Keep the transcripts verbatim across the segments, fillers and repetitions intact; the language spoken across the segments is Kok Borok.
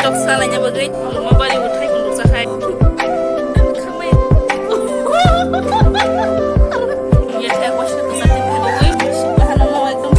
Tok salaina bagwi mobile bo thai phone rok sakhai. Khamai. Yethai kosto kwchak ni bagwi bahano no ekdom.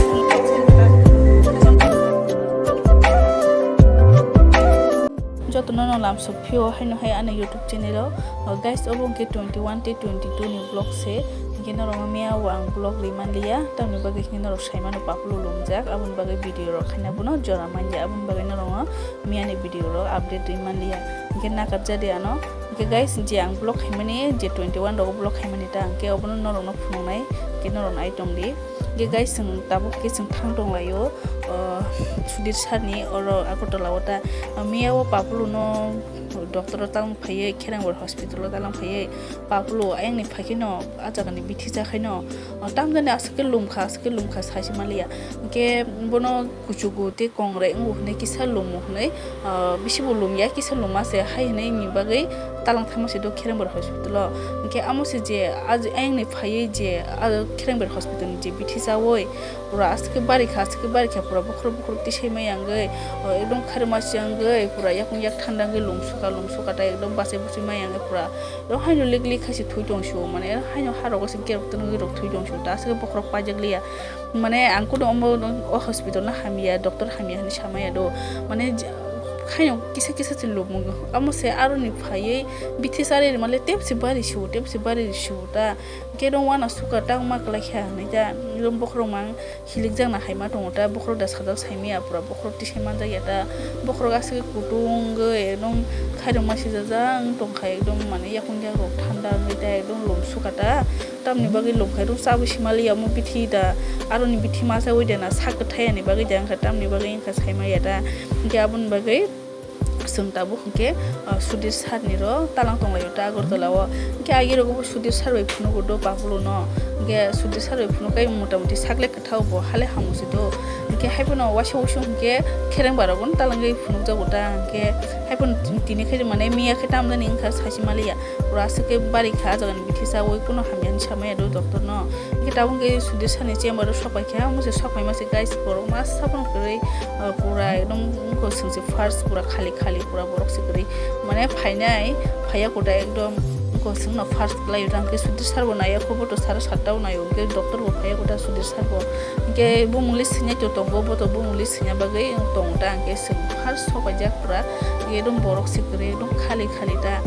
Jotono no lamsok phio haino hai ani YouTube channel o. O guys, obo hwnkhe twenty one tei twenty two ni vlog se. Hwnkhe norokno miya o ang vlog ri manliya, tamni bagwi hwnkhe norok saimano Papulu lumjak, aboni bagwi video rok khaina bono jora manya, aboni bagwi norokno miyani video rok update ri manliya. Hwnkhe nakarjadi ano. Hwnkhe guys, je ang vlog khaimani, je twenty one rogo vlog khaimani ta, hwnkhe obono norokno phunuknai, hwnkhe norokno ai tongdi. Hwnkhe guys, chwng tabuk khe chwng thang tonglaio, o, Sudhir sir ni oro Agartala o ta, miya o Papulu no doctor o talang phaiwi, Kherengbar hospital o talang phaiwi, Papulu ayang ni phai khe no, ah jaga ni bithi cha khai no, o, tamjani aswk khe lumkha, aswk khe lumkha, sai se manliya. Hwnkhe bono kuchugo tei kongrai wngo hwnwi kisa lumo hwnwi, ah, bisi bo lumya, kisa luma se hai hwnwi ni bagwi talang thangma se do Kherengbar hospital o. Hwnkhe amo se je, ah, ayang ni phaiwi je, ah, Kherengbar hospital ni je bithi chawi pura aswk khe bari kha, aswk khe bari kha, pura bokhorok bokhorok tisai maya wngwi, ah, ekdom khairokma se wngwi pura yakung yak thanda wngwi lumsuka, lumsuka ta ekdom bachai buchai maya wngwi pura. Ro haino lik lik khai se thui tong sio, mane haino ha rogo se kerok tongwi rok thui tong sio, ta aswk khe bokhorok paijak liya. Mane ang kuno omo o hospital no hamya, doctor hamya hinwi samaya do. Mane je-, haino kisa kisa se lubung. Amo se aroni phaiwi bithi sari male tep se bari sio, tep se bari sio ta. Hwnkhe rong wana suka tang ma kwlai kha hinwi ta. Rong bokhorok mang hilikjak na hai ma tongo ta. Bokhorok da sajak sai maya pura, bokhorok tisai manjak ya ta. Bokhorok aswk kutung wngwi ekdom khairokma sijajak wng tong kha, ekdom mane yakung yakrok thanda wngwi ta, ekdom lum suka ta. Tamni bagwi lum khai rw chabwi sima liya omo bithi da, aroni bithi ma chawi da na sak kwthai ani bagwi da wngkha, tamni bagwi wngkha sai ma ya da. Hwnkhe aboni bagwi chwng tabuk hwnkhe, ah, Sudhir sir ni ro talang tong lai o ta Agartala o. Hwnkhe agi rogo bo Sudhir sir bai phunugo do Papulu no. Hwnkhe Sudhir sir bai phunuk kai mota moti sak le kwthao bo hale hamo se do. Hwnkhe hai phano waisa waisa hwnkhe Kherengbar rogo no talangwi phunuk jago ta. Hwnkhe hai phano tini khe mane miya khe tamjani wngkha sai se ma liya. Pura aswk khe bari kha, ah jaga ni bithi chawi kuno hamya hinwi samaya do doctor no. Hwnkhe tabuk hwnkhe Sudhir sir ni chamber o sok pai kha, omo se sok pai ma se guys, borok masa phano kwrwi, ah, pura ekdom wngkha chwng se first pura khali khali pura borok se kwrwi. Mane phainai, phaiya kota ekdom wngkha chwng no first kwlai o, hwnkhe Sudhir sir bo naiya kho, bo to saro satta o nai o, hwnkhe doctor bo phaiya kota Sudhir sir bo. Hwnkhe bumung list swinai to tongo, bo to bumung list swina bagwi tongo ta, hwnkhe chwng first sok paijak pura, ekdom borok se kwrwi, ekdom khali khali ta.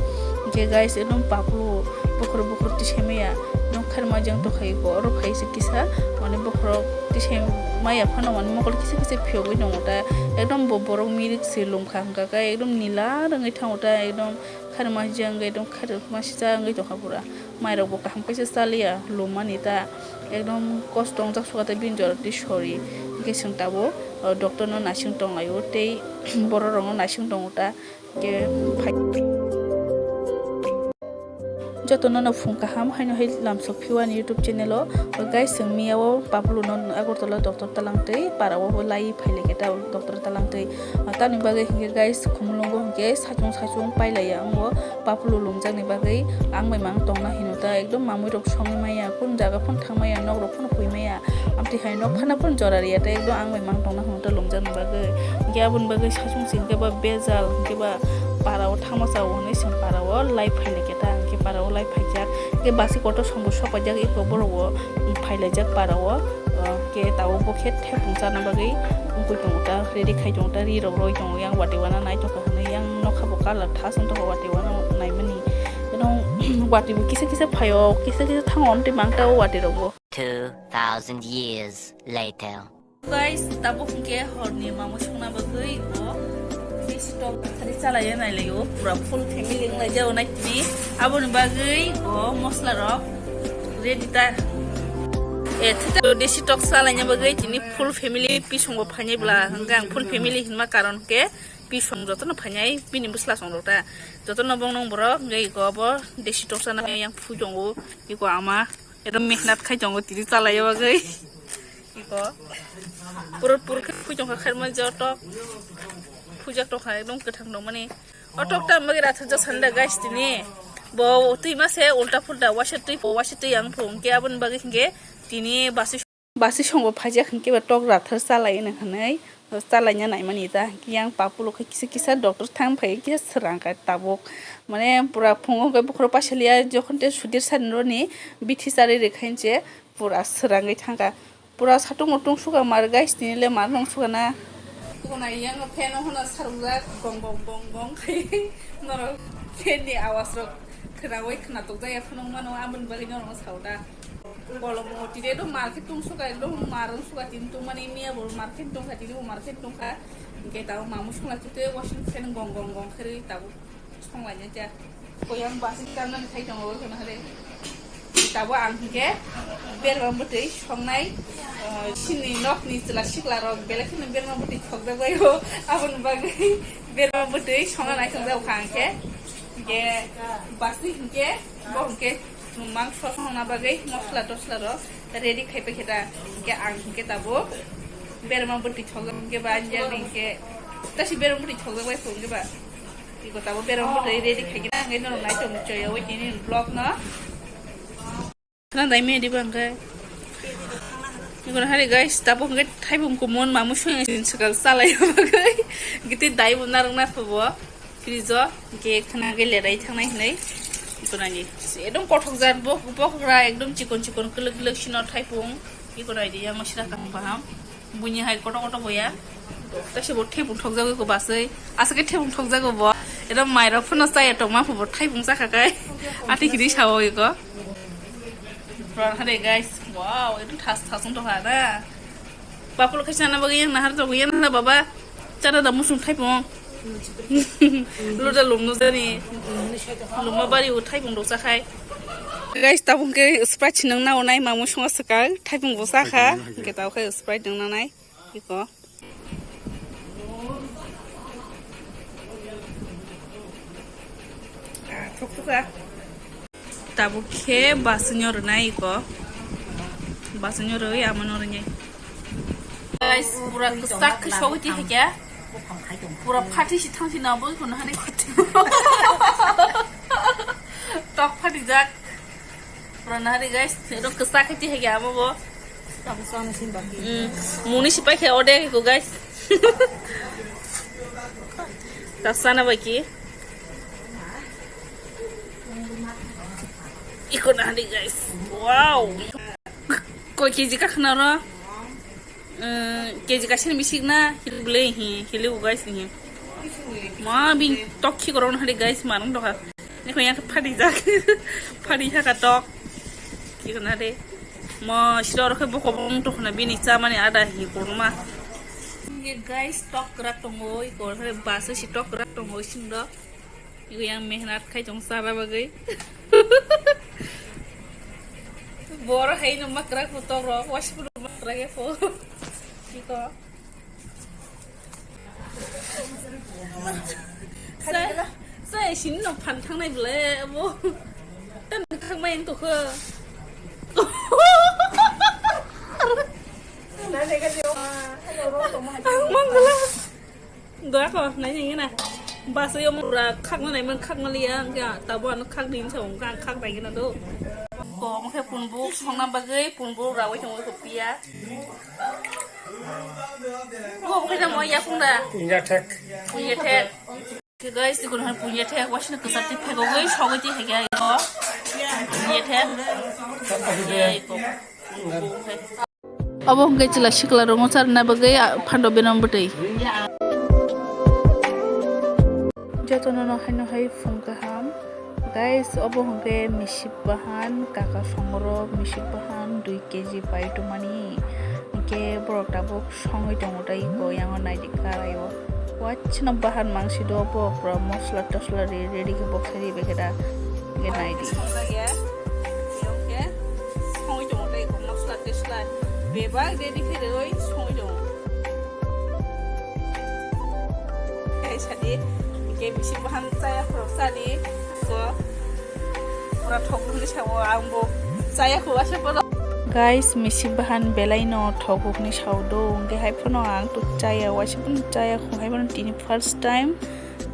Hwnkhe guys, ekdom Papulu bokhorok bokhorok tisai maya, ekdom khairokma jang tongkha iko, oro phai se kisa, mane bokhorok tisai maya phano, mane mokol kisa kisa phiyogwi tongo ta, ekdom bo borok mirik se lumkha hwnkha khe, ekdom nila rwngwi thango ta, ekdom khairokma jang, ekdom khairokma sijak wngwi tongkha pura. Mairok bo kaham kaisa chaliya, lummani ta ekdom kosto wngjak suka tei bini jora twi sori. Hwnkhe chwng tabuk, o, doctor no naising tong lai o tei borok rok no naising tongo ta. Hwnkhe phai. Joto no no phung kaham haino hai lamsok phiwani YouTube channel o. O guys, chwng miya o Papulu no Agartala doctor talang twi para o bo lai phai lai khe ta doctor talang twi. O, tamni bagwi hwnkhe guys, khumulwngo hwnkhe saichung saichung pailaiya wngo. Papulu lumjakni bagwi ang bai mang tongna hino ta, ekdom mamui rok songwi maya, kun jaga phano thang maya, nok rok phano pui maya, amtwi hai nok phano phano jora riya ta, ekdom ang bai mang tongna hino ta lumjakni bagwi. Hwnkhe aboni bagwi saichung se hwnkhe ba bejal, hwnkhe ba para o thangma cha o hwnwi se para o lai phai lai khe ta, hwnkhe para o lai phaijak, hwnkhe basi kotor song bo sok paijak, eko borok o phai laijak para o. O, ke tabuk bo khe thepung chana bagwi wngwi tongo ta, ready khai tongo ta, ri rok roi tongo yang watwi wana nai tongkha hwnwi, yang nokha bo colour thas wng tongkha watwi wana naimani. Eno watwi bo kisa kisa phaio, kisa kisa thango, amtwi mang ta o watwi rok bo. Two thousand years later. Guys, tabuk hwnkhe horni mamui songna bagwi o bisi tok thari chalaiya nailaio, pura full family wnglaijao naitini. Aboni bagwi o mosla rok ready ta. E, thita desi tok salaina bagwi tini full family pisongo phainai bwla, hwnkhe ang full family hinma karon khe pisong jotono phainai bini bwsla song rok ta. Jotono bong nong borok hwnkhe iko obo desi tok sana yang phui tongo, iko ama ekdom mehnat khai tongo tini chalaiya bagwi. Iko puro puro khe phui tongkha khairma jotok phujak tongkha ekdom kwthang tongmani. O tok ta bagwi rathajak sanda guys tini. Bo twi ma se ulta pulta waisa twi pho, waisa twi ang pho, hwnkhe aboni bagwi hwnkhe tini basi, basi songo phaijak hwnkhe ba tok rathar chalai hwnwi hwnwi Chalaina naimani ta, yang papulo khe kisa kisa doctor thang phai kisa srang kha tabuk. Mane pura phungo khe bukhro paisaliya, jokhon te sudir sani roni bithi charwi rikhainche pura srangwi thangkha. Pura satung mutung suka mar guys, tini le mar nong suka na. Tukuna yang fan o hono sarujak gong gong gong gong khai norok fan ni awas rok khnawi khna tokjak ya phunung mano, aboni bagwi norok no sao da. Bolong mo tide do market tung suka, do marung suka tin tung mani miya bo market tung kha, tide bo market tung kha. Hingke tabo mamu songla tute washing fan gong gong gong khe rwi tabo songla nya ja. Koyang basi kanna khai tongo kono hare. Tabo ang hingke berma bwtwi songnai, eh, sini nokni chwla sikla rok belai kheno berma bwtwi thokjak bai o. Aboni bagwi berma bwtwi songna nai thokjak kha hingke. Hingke basi hingke bo hingke Mangso songna bagwi mosla tosla rok ready khai paikhe ta, hingke ang hingke tabuk berma bwtwi thokjak hingke ba anjali hingke tasi berma bwtwi thokjak bai phuru hingke ba iko tabuk berma bwtwi ready khai khe ta hingke norok nai tong choya wai tini vlog no. Khna dai me diba hingke iko hari guys tabuk hingke thaibung kumun mamu song swkang chalai bagwi hingke tei dai bo narwk na phubo. Fridge o hingke khna khe lerai thangnai hinui ikonani ekdom kothok jat bo, bokhokra ekdom chikon chikon kwlwk kwlwk sino thaipung ikonai di yang masira kaham kaham buini hai koto koto boya. Tei se bo thepung thokjagwi ko baswi aswk khe thepung thokjago bo, ekdom mairok phano chaya tongma phubo thaipung chakha kai ati hini sao iko. Pran hade guys, wow, ekdom thas thas wng tongkha na. Bakulo khe chana bagwi yang nahar jago yang nahar baba. Chana da musung thaipung. Luda lum nujani. Luma bari u thaipung rok chakhai. Guys, tabung ke Sprite sinang na onai mamu sunga swkang thaipung bo chakha. Hingke tabo khe Sprite nang nanai. Iko. Ah, thuk thuk ah. Tabuk khe basonyo rwnai iko. Basonyo rwi amano rwnai. Guys, pura kwchak khe sogwi twi haikhe. Pura phathi si thang si na boi kono hani. Tok phathi jak. Pura nahari guys, ero kwchak khe twi haikhe amo bo. Tabuk sana sin baki. Mm, muni si paikhe ode ko guys. Tak sana baki. Iko nahari guys. Wow. Koi K G ka khna ro? Eh, K G ka sin bisik na? Hili bule hi, hili u guys hi. Ma bin tokki korong nahari guys marung doka. Ni ko yang phadi jak. Phadi haka tok. Iko nahari. Ma siro ro khe boko bong tok na bini cha mani ada hi korma. Ye guys tok rak tongo, iko nahari basu si tok rak tongo sing do. Iku yang mehnat khai tong sara bagwi. Boro hai no makra ko to ro, was pun makra ke po. Iko. Sa, sa sini no phan thang nai bole abo. Tan khang mai to kho. Ang mangala. Doya ko, nai nai na. Bas yo mura khak na nai man khak na liya, ang kya tabo ano khak din sa, ang khak dai na do. Ko, mo khe punbu songna bagwi, punbu rawai tong ko piya. Ko, mo khe mo ya phung da. Punya thek. Punya thek. Ke guys, ko han punya thek, wasna kesati phego goi, sogoi ti hege ko. Punya thek. Ko. Obo hwnkhe chwla sikla rokno charwna bagwi, ah, phano beno bwtwi. Jotono no haino hai phung kaham. Guys, obo hwnkhe misip bahan, kaka songrok misip bahan dui K G pai tongmani. Hwnkhe borok tabuk songwi tongo tei iko yango naidi karai o. Wachino bahan mangsi do bo pura mosla tosla ri ready khe bo khe ri bai khe da. Hwnkhe naidi. Songjak ya. Hwnkhe songwi tongo tei mosla tesla bebak ready khe rwi songwi tongo. Tei sadi hwnkhe bisi bahan chaya khorok sadi. So pura thok hwnwi sao ang bo chaya khorok asa bono. Guys, misi bahan belai no thok hwnwi sao do hwnkhe hai phano ang to chaya waisa phano chaya khorok hai phano tini first time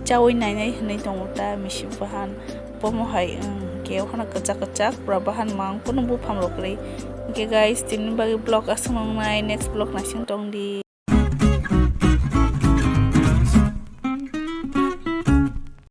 chawi nainai hwnwi tongo ta misi bahan. Bomo hai, um, hwnkhe okhorno kwchak kwchak pura bahan mang kunu buphang rok kwrwi. Hwnkhe guys, tini bagwi vlog aswk nang nai, next vlog naising tong di.